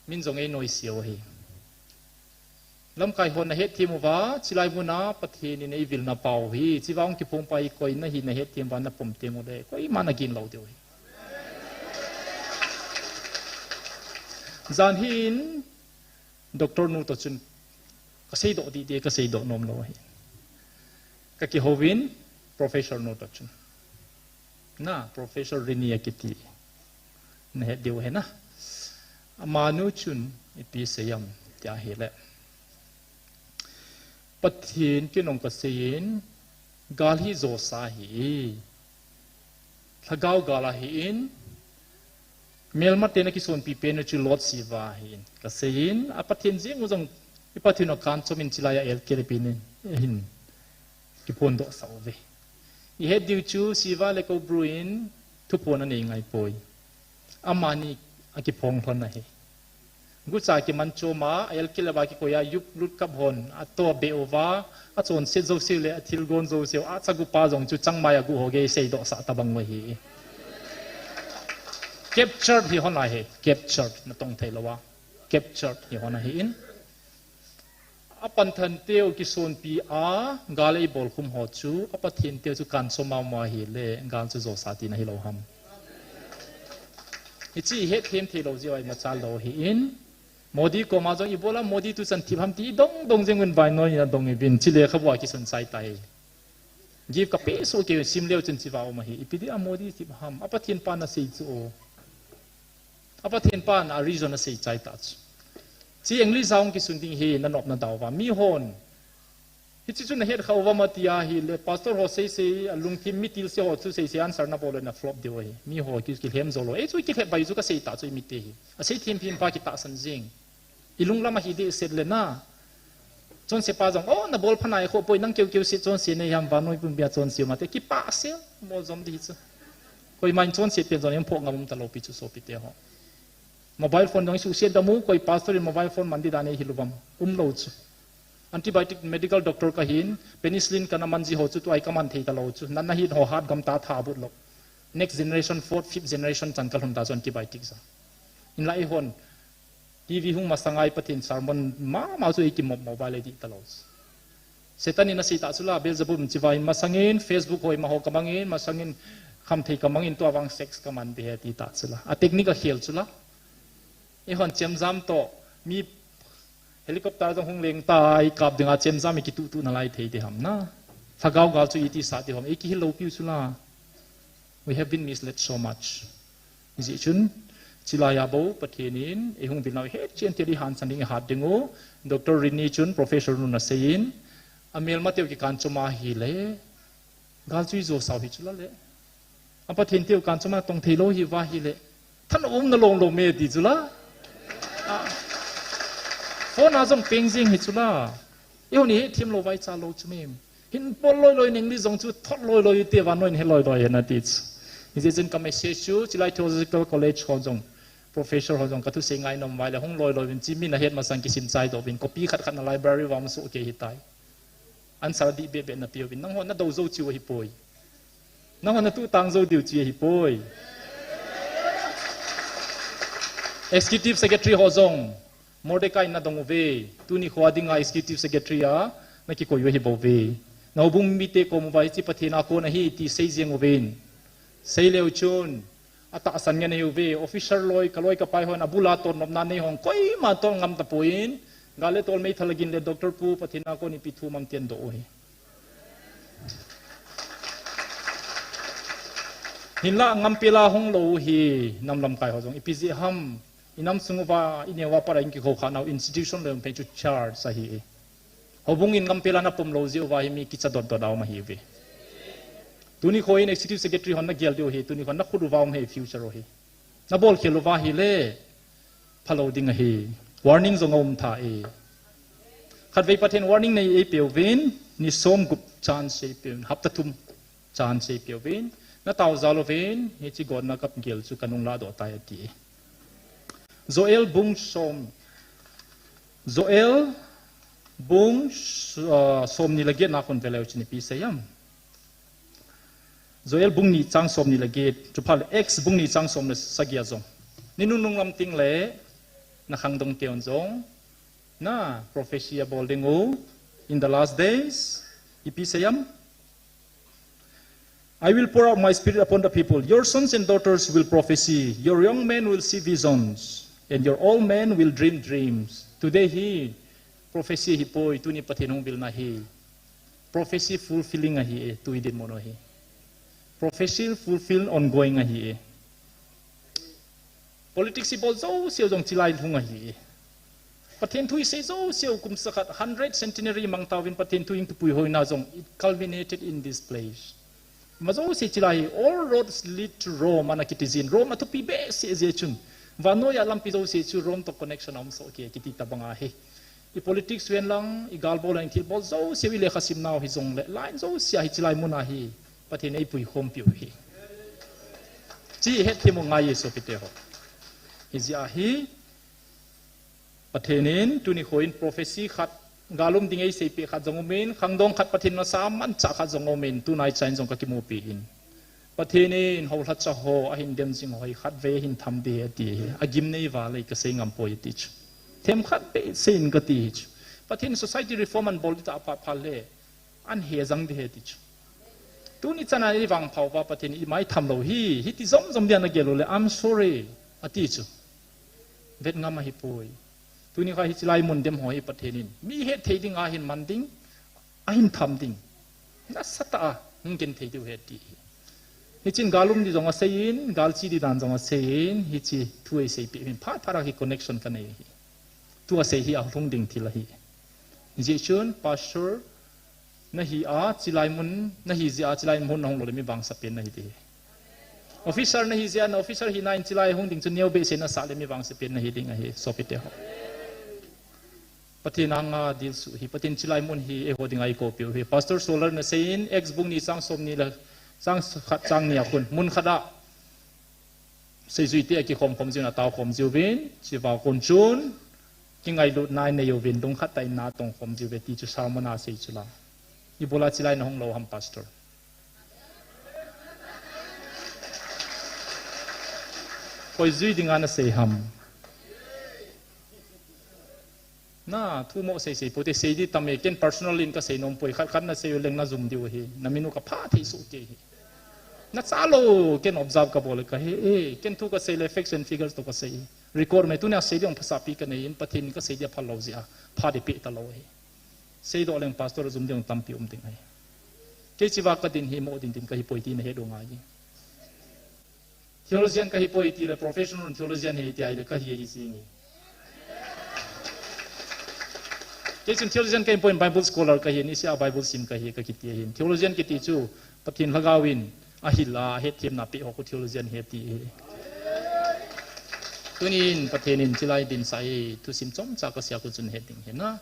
Min jong einoise u ahi. Lamkai hon nahetthem uva, chulai muna Pathen in eivilna pau hi, chua hung kiphongpa hi koi nahi nahetthem uva napom teng ule, koiman agin lou diu ahi. Jan hin, Doctor nu toh chun, kaseidoh dih dih, kaseidoh nom lou ahi. Kakihouvin, Professor nu toh chun. Na, Professor Rini akiti. Nahet diu ahi na. Amanu chun, ipi asei em, tia ahile. Pathen kin jong kaseiyin, gal hi josa ahi. Lhagao gal ahin, melmaten akisonpi pen u chu Lot Shiva ahin. Kaseiyin, a Pathen jeng u jong, i Pathen u kanchom in chulai a elkel pen in, ahin kiphondoh sah uve. Ihet diu chu Shiva le Cobra in thuphon anei ngai poi. Amani akiphong lhon ahi. Gucha kiman chom a, a elkel uva kikoi a, yup lut kap hon, ato be uva, achonset jouse le, athilgon jouse, achagupa jong chu changmai a gu ho gei seidoh sah tabang u ahi. Captured hi hon ahi, captured natong thei lou a. Captured hi hon ahin. Apanthanteu kisonpi a, gal eibolkhum ho chu, a Pathen teu chu kanchom mama ahile, gal chu josa tina hilou ham. Hiche ihetthem thei lou jeh a imachal lou ahin, Modi koma jong ibola Modi tuchan thip ham ti idong dong jeng uvin vainoi in adong uvin, chule khabua kisun chai tai. Gift kape soh kei uvin sim leu chun chua um ahi, ipi dia Modi thip ham, a Pathen pan asei chu o. A Pathen pan a reason asei chai ta chu. Chi English a hung kisun ding hi nanop nadau va. Mi hon. Hiche chu nahet kha uvam ati ahile, pastor ho seisei, alungthim mi tilse ho chu seisei answer nabol le na flop diu ahi. Mi ho ki, kilhem jou lou. Ei chu kilhep bai chu kasei ta chu imite hi. Asei thim thim pa kitahsan jing. Ilunglam ahi dehset le na. Chonsepa jong, oh, nabol pha nai kho poi, nang keu keu se chonse nei ham, vannoi pumpia chonse mate, kipah se, mo jom di hi chu. Koiman chonse pen jong, em pho ngam um talou pi chu sopite ho. Mobile phone jong isuhset dam u, koi pastor in mobile phone man di dan eihil uvam, umlou chu. Antibiotic medical doctor kahin, penicillin kana man ji ho chu, tua hi kaman thei talou chu. Natna hit ho hat gam ta tha but lou. Next generation, fourth, fifth generation chan kalhun ta chu antibiotic ja. Inla eihon, T V hung masanga i Pathen sermon mama chu eiki mo-, mobile eidih talou chu. Satan in asei ta chula, Beelzebub in chiva in masangin, Facebook hoi ma ho kamangin, masangin khamthei kamangin, tua vang sex kaman de he ti ta chula. A technique akhel chula. Eihon chemjam to, mi helicopter jong hung leng tai, kap dinga chemjam i kitutu nalai thei de ham na. Lhagao gal chu iti sa de ham, i kihil lou piu chula. We have been misled so much. Hijeh chun, chilai a bou, Pathen in, eihung vil nau hetchen thei di hansan ding hat ding u, Doctor Rini chun, Professor nun asei in, amelma teu kikan choma hile, gal chu ijo sao hi chula le. A Pathen teu kan choma tong thei lou hi va hile. Than um na lom lom me ti chula. Phone a jong peng jing hi chula. Eihon i hethem lou vai cha lou chu mem. Hin pol loi loi ning li jong chu thot loi loi te vannoi in he loi loi na ti chu. Hijeh chun ka message chu, chilai Theological College ho jong, professor ho jong, ka thusei ngai nom vai le hung loi loi vin chi min a het masang kisim chai doh vin, copy khat khat na library vam su ke hi tai. Answer di be be na piu vin, nang ho na do zo chiu hi poi. Nang ho na tu tang zo diu chi hi poi. Executive Secretary ho jong, Mordecai na dong uve, tuni khoa dinga Executive Secretary a, na kikoi u hi bou ve. Na houbung mite kom uva hichi Pathen a kon ahi ti sei jeng uvin. Sei leu chun, atahsan ngen ahi uve, officer loi, ka loi ka pai hon, abula ton nopna nei hon, koima ton ngam tapoi in, gal le tol meithal a gin le Doctor Pu Pathen a kon ipi thu mam tian doh u hi. Hinla ngam pela hung lou u hi, nam lamkai ho jong, ipi jeh ham, i nam sung uva, i neo uva para in kikho kha nau institution le um phe chu charge ahi e. Houbung in ngam pela na pom lou jeh uva hi mi kicha dot dot a um ahi uve. Tuni kho in executive secretary hon na gel diu hi, tuni kho na khut uva um hi future u hi. Na bol khel uva hile, phalou ding ahi. Warning jong a um tha e. Khatvei Pathen warning nei ei peuvin, ni som gup chance ei peuvin, hapta thum chance ei peuvin, na tao jal uvin, hichi gotna ka gel chu ka nung la doh tai ati. Joel bung som, Joel bung, ah, som ni le get na khun veleu chun ipi sei am. Joel bung ni chang som ni le get, chuphat le Acts bung ni chang som le sagi a jong. Ni nunung lam ting le, na khangdong teun jong, na prophecy a bol ding u, in the last days, ipi sei am. I will pour out my spirit upon the people. Your sons and daughters will prophesy. Your young men will see visions. And your old men will dream dreams. Today hi prophecy hi poi, tuni Pathen hung vilna hi. Prophecy fulfilling ahi e, tui din mono hi. Prophecy fulfill ongoing ahi e. Politics i bol jouse u jong chilai lhung ahi. Pathen thu i sei jouse u kum sakhat hundred centenary mang tauvin Pathen thu i tupui hoina jong it culminated in this place. Ma jouse chilai hi, all roads lead to Rome, ana kiti jin, Rome a thupi behseh jeh chun. Vannoi a lampi jouse chu Rome to connection a um soh kei kiti tabang ahi. I politics ven lang, i gal bol lang, i thil bol jouse u i lekha sim nau hi jong le, line jouse a hi chilai mun a hi. Pathen in eipui khompiu hi. Chi het thim u ngai Jesu pite ho. Hijeh a hi, Pathen in tuni kho in prophecy khat, gal um ding eiseipeh khat jong umin, khangdong khat Pathen in asam manchah khat jong umin, tunai chan jong ka kimupi in. Pathen in houlhacha ho, ahin dem jing ho hi khatvei ahin tham ding ati hi. Agim nei val ei ka sei ngam poi ati chu. Themkhat behseh in kati hi chu. Pathen in society reform ahin bol ding tah phat phat le. Ahin he jang ding ahi ti chu. Tuni chan a i vangpha uva Pathen in i mai tham lou hi, hiti jom jom dia na gel u le, I'm sorry, ati chu. Vet ngam ahi poi. Tuni kha hichi lai mun dem ho hi Pathen in. Mi het thei ding ahin man ding, ahin tham ding. Nasatah a, hung gen thei diu ahi ti hi. Hichin gal um ding jong asei in, gal chi ding dan jong asei in, hichi thu eiseipeh hin phat phat a hi connection ka nei hi. Thu asei hi alhung ding thil ahi. Hijeh chun, Pastor, na hi a, chilai mun, na hi jeh a, chilai mun na hung lou le mi vangsa pen na hi ding ahi. Officer na hi jeh a, na officer hina in chilai hung ding chu neo behseh na sah le mi vangsa pen na hi ding ahi, sopite ho. Pathen anga dilsuh hi, Pathen chilai mun hi, eiho dinga eikopiu hi. Pastor Solar na sei in, Acts bung ni chang som ni le, chang khat chang ni a khun, mun khat a. Seijui te akikhom khom jiu na tao khom jiu vin, chiva khun chun, kingailut nai nei uvin, lungkhat tah in na tong khom jiu ve ti chu sermon a sei chu la. Ibola chilai na hung lou ham, Pastor? Koi jui dinga na sei ham? Na, thu mo sei sei pote, sei di tam e, ken personal in ka sei nom poi, khat khat na sei u leng na zum diu hi, na min u ka pha thei soh kei hi. Na cha lou, ken observe ka bol ka he, eh, ken thu ka sei le facts and figures to ka sei. Record me tu na sei di ong phasa pi ka nei in, Pathen ka sei di a phal lou zia, pha di pe ta lou hi. Sei do leng pastor zum di ong tampi um ding ai. Kei chiva ka din hi mo din din ka hi poi ti na he do ngai. Theologian ka hi poi ti le professional theologian hi ti ai le ka hi hi si ngi. Kei chun theologian ka hi poi, Bible scholar ka hi, ni sia Bible sim ka hi ka kiti hi. Theologian kiti chu Pathen lhagao in a hil a, a hetthem na pe ho khu theologian hi ti hi. Tunin Pathen in chilai din sa hi, thusim chomcha ka sia khu chun he ding hi na.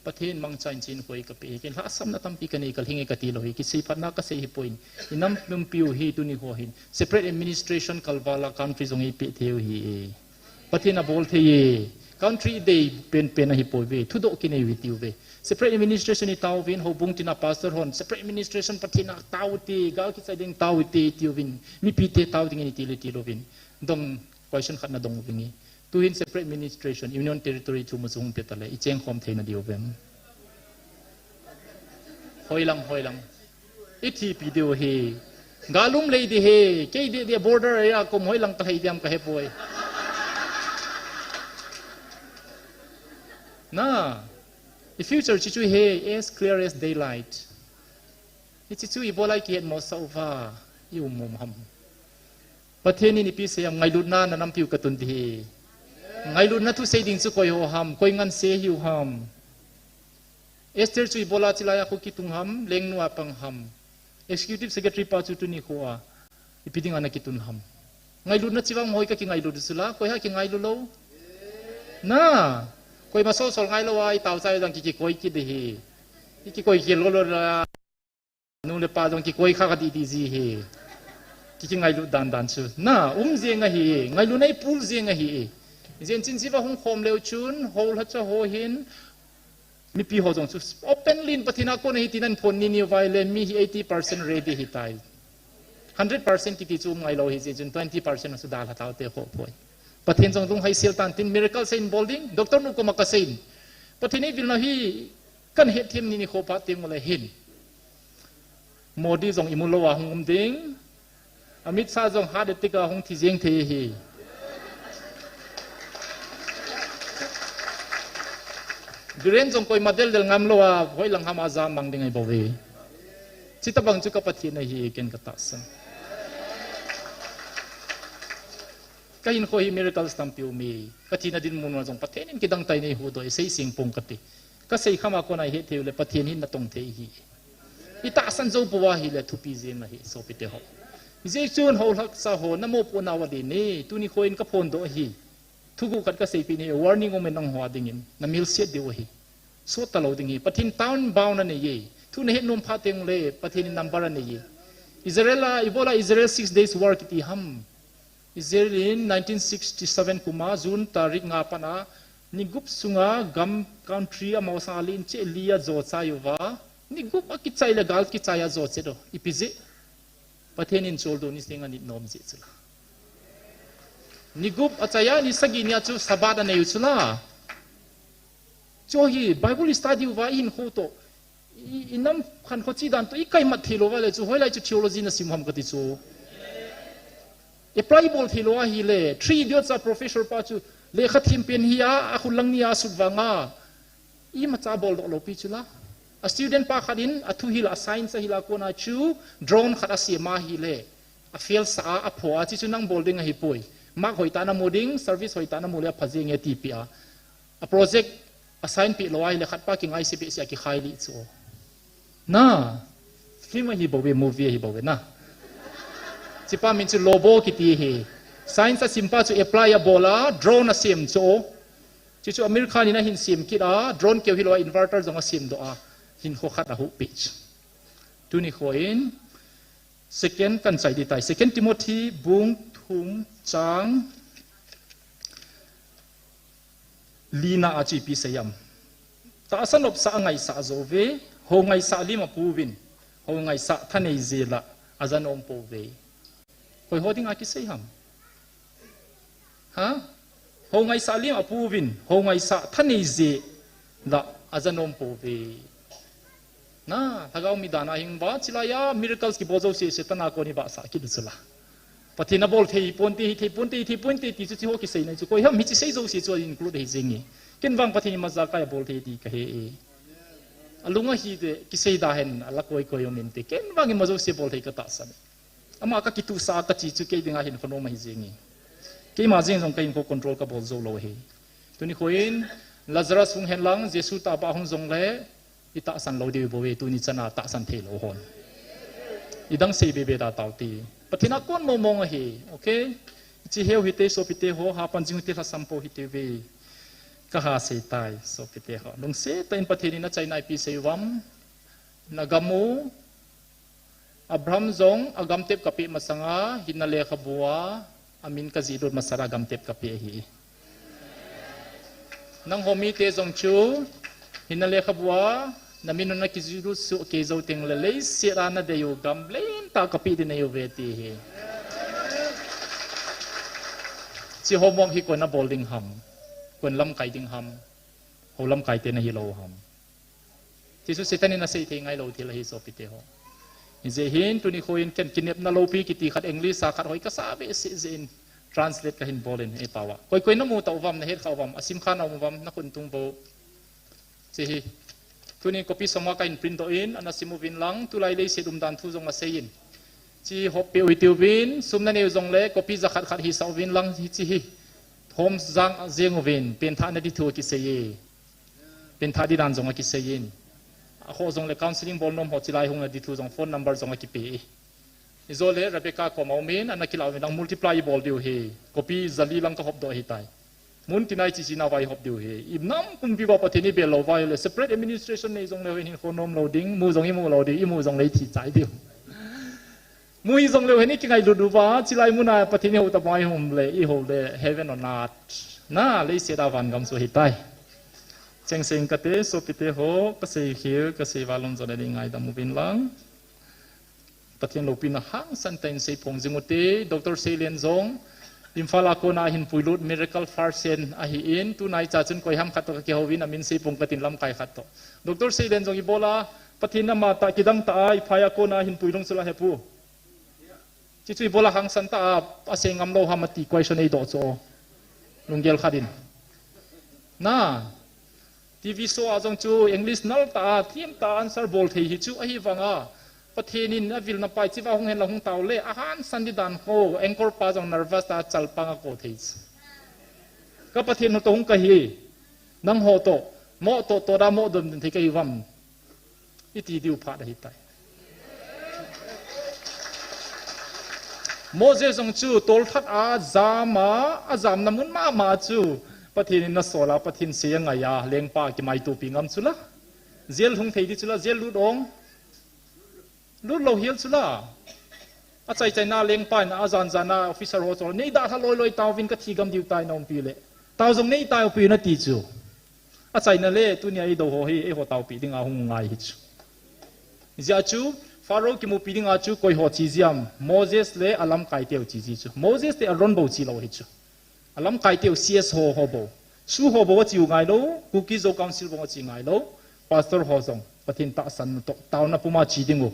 Pathen mangcha in chin khoi ka pe hi, ken lhasam na tampi ka nei ka lhinge ka ti lou hi, kisei phat na ka sei hi poi. I nam pumpiu hi tuni ho hin. Separate administration kalvala country zong i pe theu hi. Pathen a bol thei e. Country dei pen pen a hi poi ve. Thudoh kinei ve tiu ve. Separate administration i tau vin, ho bung tina pastor hon. Separate administration Pathen a tau ti, gal kichai ding tau ti tiu vin. Mipi te tau ding ni ti le ti lou vin. Dong question khat na dong vin ngi. Tu hin separate administration, Union Territory thu mu chung pe ta le. I cheng khom thei na diu vem. Hoi lang, hoi lang. I thi pi diu hi. Galum lei di hi. Kei di di border area kom hoi lang ka hei diam ka he poi. Na. I future chi chu hi as clear as daylight. I chi chu i bolai ki het mo sa uva. I um um ham. Pathen in ipi sei am ngailutna na nampiu ka tun di hi. Ngailutna thu sei ding chu koi ho ham, koi ngan se hiu ham. Esther chu ibola chilai a khu kitung ham, lengnu a pang ham. Executive Secretary pa chu tuni khu a, ipi ding ana kitun ham. Ngailutna chivang hoi ka kingailut sula, koi ha kingailu lou. Na, koi ma sol sol ngai lou a, i tau chai dang ki kikoi ki di hi. I kikoi ki lou lou la. Nu le pa jong kikoi kha ka di di ji hi. Ki kingailut dan dan chu. Na, um jeng ahi, ngailutna i pul jeng ahi. Jen chin jiva hung khom leu chun, ho lha cha ho hin, Mipi ho jong chu open lin Pathen a kon ahi tin an phon ni ni vai le mi hi eighty percent ready hi tai. Hundred percent kiti chu um ngai lou hi jeh chun twenty percent a chu dalha tau te ho poi. Pathen jong dung hai sel tan tin miracle sein bol ding, doctor nu koma ka sein. Pathen ei vil na hi kan het them ni ni kho pa teng le hin. Modi jong imu lou a hung um ding. Amit Shah jong heart attack a hung thi jeng thei hi. Biren jong koima del del ngam lou a, hoi lang ham a jam mang ding ahi bou ve. Chuti bang chu ka Pathen ahi, ken ka tahsan. Ka hinkho hi miracles tampi um e. Ka thina dinmun a jong Pathen in kidang tai nei hu doi, sei sing pong ka ti. Ka sei kham a kon a i het thei u le Pathen hin na tong thei hi. I tahsan jou pou ahi le thupi jeng ahi, sopite ho. Hijeh chun ho lhaksa ho, na mopohna u adin e, tuni kho in ka phondoh ahi. Thuguh khat ka seipeh ni, warning um e nangho a dingin, na milsiat diu ahi. Sot talou ding hi, Pathen town bound anei e. Thu na het nom phat teng le, Pathen in number anei e. Israel a, ibola Israel six days war kiti ham. Israel in nineteen sixty-seven kum a June tarik nga pan a, ni gup sunga gam country amaho sanga len cheh li a jo chai uva, ni gup a kichai le gal kichai a jo chet u, ipi jeh? Pathen in choldo ni seng a nit nom jeh chula. Ni gup a chai a, ni sagi ni a chu Sabbath anei u chula. Chu hi Bible study uva i hinkho toh, i, i nam khankho chi dan toh, i kaimat thei lou va le chu, hoilai chu theology na sim ham ka ti chu. Apply bol thei lou ahi le, Three Idiots a professor pa chu, lekha thim pen hi a, a khun lang ni a sut vanga, imacha bol doh lou pi chu la. A student pa khat in, a thu hil a science a hil a kon a chu, drone khat a sem ahi le, a fail sa a, a pho a, chi chu nang bol ding ahi poi. Mark hoi tah na mu ding, service hoi tah na mu le a pha jeng e ti pi a. A project a sign peh lou ahi le khat pa kingai se peh se a kikhai li chu. Na, film ahi bou ve, movie ahi bou ve na. Chi pa min chu Lobo kiti hi. Science a sim pa chu apply a bol a, drone a sem chu. Chi chu America in a hin sem kit a, drone keu hi lou a inverter jong a sem doh a. Hinkho khat a huh peh chu. Tuni kho in, Second kan chai di tai. Second Timothy bung thum chang li na a chu ipi sei am. Tahsa nopsah a ngaisah jou ve, hou ngaisah lim a pu vin, hou ngaisah thanei jeh la a ja nom pou ve. Koi ho ding a kisei ham? Ha? Hou ngaisah lim a pu vin, hou ngaisah thanei jeh la ajanom pouve. Na, lhagao mi dan a hing uva, chilai a miracles kibol jouse Satan a kon ibahsah kit u chula. Pathen in abol thei ponte, hithei ponte, hithei ponte ti chu, hiche ho kiseina chu. Koi ham hiche sei jouse chu a include ahi jenge. Ken vang Pathen in imacha kai abol thei ti kahe e. Alung ahi te, kisei da hen, ala koi koi um inte. Ken vang ima jouse bol thei katahsan e. Ama kakituhsa kachi chu kei dinga hinkho nom ahi jenge. Keima jeng jong kahinkho control kabol jou lou ahi. Tuni khoin Lazarus hung hen lang, Jesu tahbeh hung jongle, itahsan lou diu bou e, tuni chana tahsan thei lou hon. Idang sei bebe da tau ti. Pathen a kon mong mong ahi, okay? Hiche heu hite, sopite ho, hapan jing u hite, lhasam pou hite uve. Kaha sei tai, sopite ho. Lungset tah in Pathen in achaina ipi sei uvam, nagam u, Abraham jong agamtep kapeh masanga, hinna lekhabu a, amin kajihlut masanga agamtep kapeh ahi. Nangho mite jong chu, hinna lekhabu a, namin u nakijihlut soh kei jou tengle leiset a nadei u gam lentah kapeh ding nahiuve ti ahi. Hiche homework hi koin abol ding ham, koin lamkai ding ham, hou lamkai te nahi lou ham. Hiche chu Satan in asei thei ngai lou thil ahi sopite ho. Hijeh hin tuni khoin ken kinepna loupi kiti khat English a khat hoi kasa behseh jeh in translate kahin bol in eipao a. Koi koi namu tauvam, nahet khauvam, asim kha naum uvam, nakhut tung bou. Hiche hi. Tuni copy som nga kahin print doh in, ana sim uvin lang, tulai leiset umdan thu jong asei in. Hiche hop peh u hite uvin, sum nanei u jongle, copy jakhat khat hisah uvin lang, hiche hi. Hom jang jeng uvin, penthahna di thu akisei e. Penthah di dan jong akisei in. Akhoh jongle counseling bol nom ho chilai hung na di thu jong phone number jong akipe e. Ijole Rebecca koma um in, ana kilah uvin lang multiply ibol diu ahi. Copy jali lang kahop doh ahitai. Mun tin a ichichi nauva ihop diu ahi. Inam pumpi uva Pathen in ibel lou uva ahile, separate administration nei jongleu hin hinkho nom lou ding, mu jong imu lou ding, imu jongle ithi chai diu. Mu hi jongleu hin ikingailut uva, chilai mun a Pathen in ihou tabang a ihung le, ihou le, heaven on earth. Na, leiset a vangam chu ahitai. Chengse ing kate, sopite ho, kasei khel, kasei val lom jong le nei ngaidam uvin lang. Pathen loupina hangsan tah in seiphong jing ute, Doctor Seilen jong, Imphal a kona ahin puilut miracle person ahin, tunaicha chun koiham khat toh kakihouvin amin seiphong katin lamkai khat toh. Doctor Seilen jong ibola, Pathen in amatah kidang tah a, iphai a kona ahin puilhung chula hepu. Hichu ibola hangsan tah a, asei ngam lou ham ati question eidoh chu. Lunggel khat in. Na, T V show a jong chu English nal tah a, thim tah a answer bol thei hichu ahivanga. Pathen in avilna pai chiva hung hen la hung tao le, ahangsan di dan ho, anchor pa jong nervous tah a chalpang akou thei chu. Ka Pathen ho toh hung kahi, nangho toh, mo toh, toda mo dom din thei kahiuvam. Iti diu phat ahitai. Moses jong chu tolthat a jam a, ajamna mun mama chu Pathen in asol a, Pathen sei angai a, lengpa kimaitopi ngam chula. Jail hung thei di chula, jail lut ong. Lut lou hiel chula. Achai chaina lengpa in ajan jan a officer ho chol, nei dalha loi loi taovin kathi gam diu tai naumpi le. Tao jong nei taopi nati chu. Achaina le tunia eidou ho hi, eiho taopi dinga hung ngai hichu. Hijeh a chu, Pharaoh kimupi dinga chu koiho chi jiam, Moses le alamkai teu chi ji chu. Moses te Aaron bou chi lou hichu. Alamkai teu C S ho, ho bou. Su ho bou achi u ngai lou, Kuki Zo Council bou achi ngai lou, pastor ho jong, Pathen tahsan toh, taona puma chi ding u.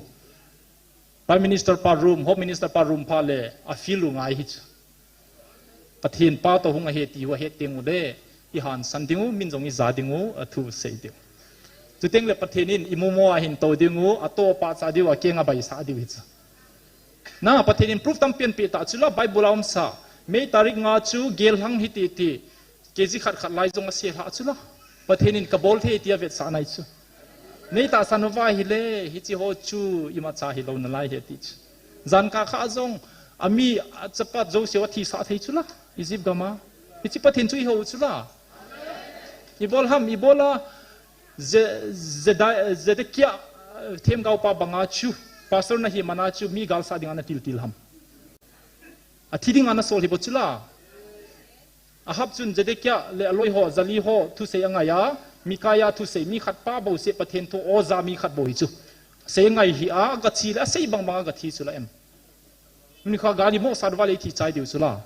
Prime Minister pa room, Home Minister pa room pha le, a feel u ngai hichu. Pathen pa toh hung ahi ti u ahet teng u le, ihangsan ding u, min jong ija ding u, athu sei ding u. Chuteng le Pathen in imumo a hin tou ding u, atoh pahcha diu, akeng abaisah diu hichu. Na, Pathen in proof tampi anapeh tah chula Bible a umsa. May tarik nga chu gelhang hiti ti. K G khat khat lai jong asel ha chula. Pathen in kabol thei ti avetsah nai chu. Nei tahsan uva ahile, hiche ho chu imacha hilou nalai ahi ti chu. Jan kah kha jong, ami achapa jouse u athisah thei chula. Egypt gam a. Hiche Pathen chu ihou chula. Ibol ham, ibola, Ze-, Zeda-, Zedekiah, eh, themgao pa banga chu, pastor nahi mana chu, mi galsah dinga natil til ham. Athi dinga nasol hi bou chula. Ahab chun Zedekiah le aloi ho, jali ho, thusei angai a, Micaiah thusei, mi khat pa bou seh Pathen thu, oja mi khat bou hichu. Sei angai hi a, agathi le, asei bang bang agathi chula em. Nikho gal imohsah uva le ithi chai diu chula.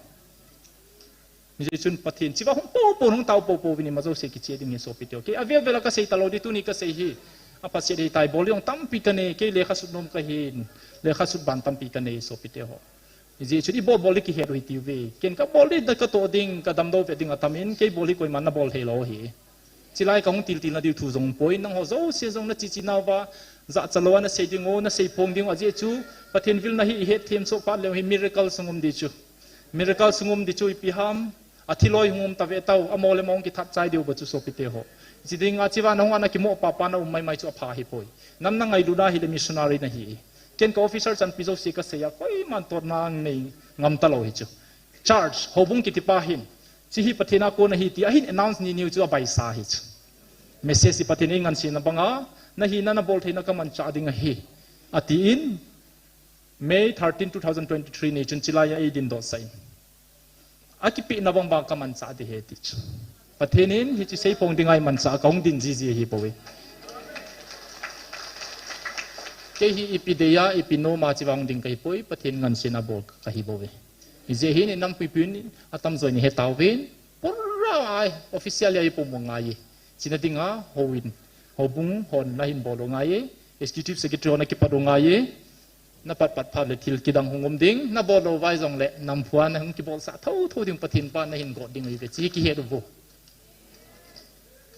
Hijeh chun Pathen chiva hung popo, hung tao popo vin ima jouse kiche ding hi sopite ho. Kei avel vel a kasei talou di, tuni kasei hi. Aphaset hitai, bol ding tampi kanei, kei lekha sut nom kahin, lekha sut ban tampi kanei sopite ho. Hijeh chun ibol bol di kihet u hitiuve. Ken kabol di katoh ding, kadamdou ve ding atamin, kei bol hi koiman nabol theilou hi. Chilai kahung tiltil na diu thu jong poi, nangho jouse jong nachichi nauva, jachalou a nasei ding u, nasei phong ding u, ajeh chu Pathen vilna hi ihet them soh phat leu hi miracle sung um di chu. Miracle sung um di chu ipi ham, athiloi hung um tave tau, amo le amo hung kithat chai diu ba chu sopite ho. Chi dinga chiva nahung a nakimo papa na um maimai chu apha hipoi. Nam nangailut a hile missionary nahi. Ken ka officer chanpi jouse kasei a, koiman totna anei ngam talou hi chu. Church, houbung kitipa hin, chi hi Pathen a kon ahi ti ahin announce niniu chu abaisa hi chu. Message hi Pathen in eingansena banga, nahina nabol theina kamanchah ding ahi, atin, May thirteen, two thousand twenty-three ni chun chilai a eidindoh sah in. Akipehna bang bang kamanchah ding ahi ti chu. Pathen in hiche seiphong dinga eimanchah kahung din jiji ahibouve. Kei hi ipi deiya, ipi noma chiva hung ding kahipoi, Pathen ngansena bol kahibouve. Hijeh hin inampipiu in atamjo in ihetauvin, pura official a ipomo ngai e. China dinga houin, houbung hon nahin bol u ngai e, executive secretary hon akipat u ngai e. Napatpat phat le thil kidang hung um ding, nabol lou vai jongle namphuan nahung kibolsah thotho ding, Pathen pa nahin got ding ahiuve, chi kihet uvo.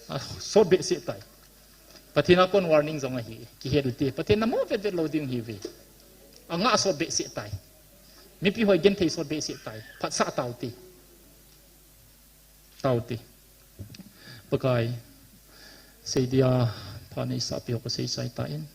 Asot behseh tai. Pathen a kon warning jong ahi, kihet u hite, Pathen namo vetvet lou ding ahiuve. Angah sot behseh tai. Mipi hoi genthei sot behseh tai. Phatsah taute. Taute. Pakai, seidia pha neisahpeh u kaseichai tan.